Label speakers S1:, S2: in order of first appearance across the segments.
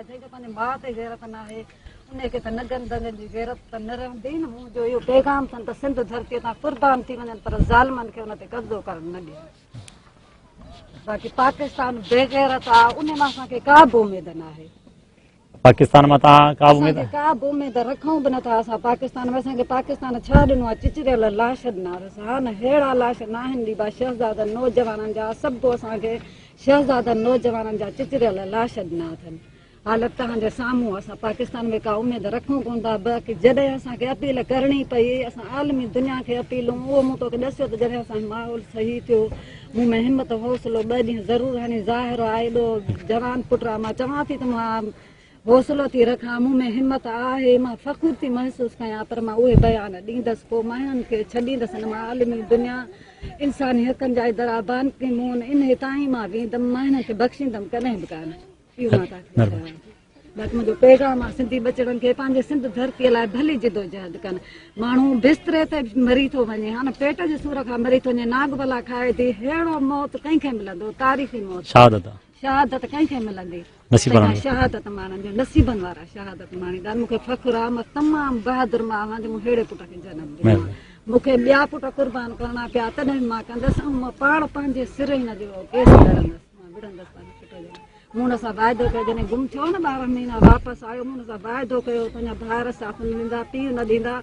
S1: آهي، جنهن کي پنهنجي ماء تي غيرت ناهي، انهي کي ته نگن دنگن جي غيرت ته نه رهندي نه. منهنجو اهو پيغام اٿن ته سنڌ ڌرتيء تان قربان ٿي وڃن پر ظالمن کي ان تي قبضو ڪرڻ نه ڏين. باقي پاڪستان بيغيرت آ، انهي مان اسان کي ڪا به اميد ناهي.
S2: پاڪستان مان توهان ڪا به اميد؟
S1: اسان کي ڪا به اميد رکون به نٿا اسان پاڪستان ۾. اسان کي پاڪستان ڇا ڏنو آ؟ چچريل لاش ڏنا اٿس. ها نه ههڙا لاش ناهن ڏبا شهزادن نوجوانن جا، سڀ اسان کي شهزادن نوجوانن جا چچريل لاش ڏنا اٿن. حالت توهان جي سامهون، اسان پاڪستان ۾ ڪا اميد رکون ڪونه ٿا. باقي جڏهن اسان کي اپيل ڪرڻي پئي، اسان عالمي دنيا کي اپيلون، اهو مون توکي ڏسيو ته جڏهن اسان جو ماحول صحيح ٿيو، مون ۾ همت حوصلو ٻه ڏينهن ضرور هڻي، ظاهر آهي ايڏو جوان پٽ آ، مان چوان ٿي ته مان حوصلو ٿي رکان، مون ۾ همت آهي، مان فخر ٿي محسوس ڪيان، پر مان اهي بيان ڏيندس پوء مان هنن کي ڇڏيندس نه. مان عالمي دنيا انساني حقن جا ادارا بان ڪي مون انهي تائين مان ويندم، مان هنن کي بخشيندم ڪڏهن به ڪانه. اهو مان توهان کي ٻڌايان ٿي. باقي منهنجو پيغام آهي سنڌي ٻچڙن کي، پنهنجي سنڌ ڌرتيء لاء ڀلي جدوجهد ڪن. ماڻهو بستري تي مري ٿو وڃي، ها نه پيٽ جي سور کان مري ٿو وڃي، ناگ بلا کائي ٿي، ههڙو موت ڪنهن کي ملندو؟ تاريخي موت،
S2: شهادت،
S1: شهادت ڪنهن کي ملندي؟
S2: نصيبن وارن کي.
S1: شهادت ماڻڻ جو نصيبن وارا شهادت ماڻيندا. مون کي فخر آهي، مان تمام بهادر ماء آهيان جو مون ههڙي پٽ کي جنم ڏنو آهي. مون کي ٻيا پٽ قربان ڪرڻا پيا تڏهن به مان ڪندس ۽ مان پاڻ پنهنجي سر هن جو ڪيس لڙندس، مان وڙهندس پنهنجي پٽ جي لاء. مون هن سان واعدو ڪيو، جڏهن گم ٿيو نه 12 مهينا واپس آيو، مون هن سان واعدو ڪيو تنهنجا ڀائر ساٿ نه ڏيندا، پيء نه ڏيندا،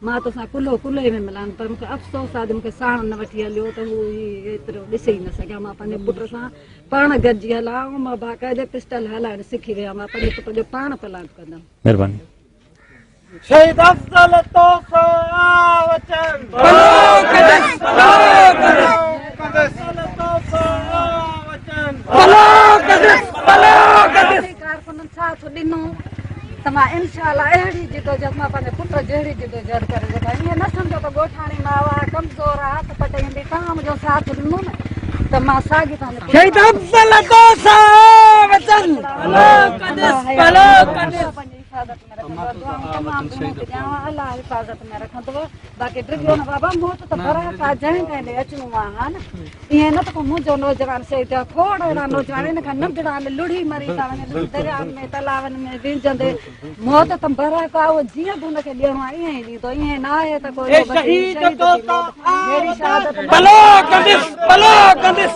S1: مان توسان ڪلهو ڪلهي ۾ ملان، پر مون کي افسوس آهي جو مون کي ساڻ نه وٺي هليو ته هو هي ايترو ڏسي ئي نه سگهيا. مان پنهنجي پٽ سان پاڻ گڏجي هلان ۽ مان باقاعدي پسٽل هلائڻ سکي ويا، مان پنهنجي پٽ جو پاڻ پلاند ڪندم.
S2: مهرباني.
S3: شهيد افضل توسان آ وچن ڀلو ڪندس ڀلو ڪندس افضل توسان آ وچن ڀلو ڪندس ڀلو ڪندس.
S1: ڪارڪنن ساٿ ڏنو ته مان انشاء الله اهڙي جدوجهد مان پنهنجي پٽ جهڙي جدوجهد ڪري ڏيکاريندس. ائين نه سمجهو ته ڳوٺاڻي ماء آ ڪمزور آ هٿ پٽ ايندي، توهان منهنجو ساٿ ڏنو نه ته مان ساڳي پنهنجي پٽ
S3: شهيد افضل توسان آ وچن ڀلو ڪندس ڀلو ڪندس.
S1: حفاظت ۾ رکندو دعائون تمام گهڻيون ٿي ڏيانو الله حفاظت ۾ رکندو باقي ڊڄو نه بابا موت ته برحق آ جنهن ڪنهن ڏي اچڻو آ ها نه ائين نه ته ڪو منهنجو نوجوان شهيد ٿيو آ کوڙ اهڙا نوجوان ان کان ننڍڙا آهن لڙهي مري ٿا وڃن دريائن ۾ تلاون ۾ وينجهندي موت ته برحق آ اهو جيئن به هن کي ڏيڻو آ ائين ئي ڏيندو ائين نه آهي ته ڪو شهيد ٿي اهڙي شهادت
S3: بلو ڪندس بلو ڪندس.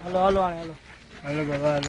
S3: هلو هلو هاڻي هلو. هلو بابا هلو.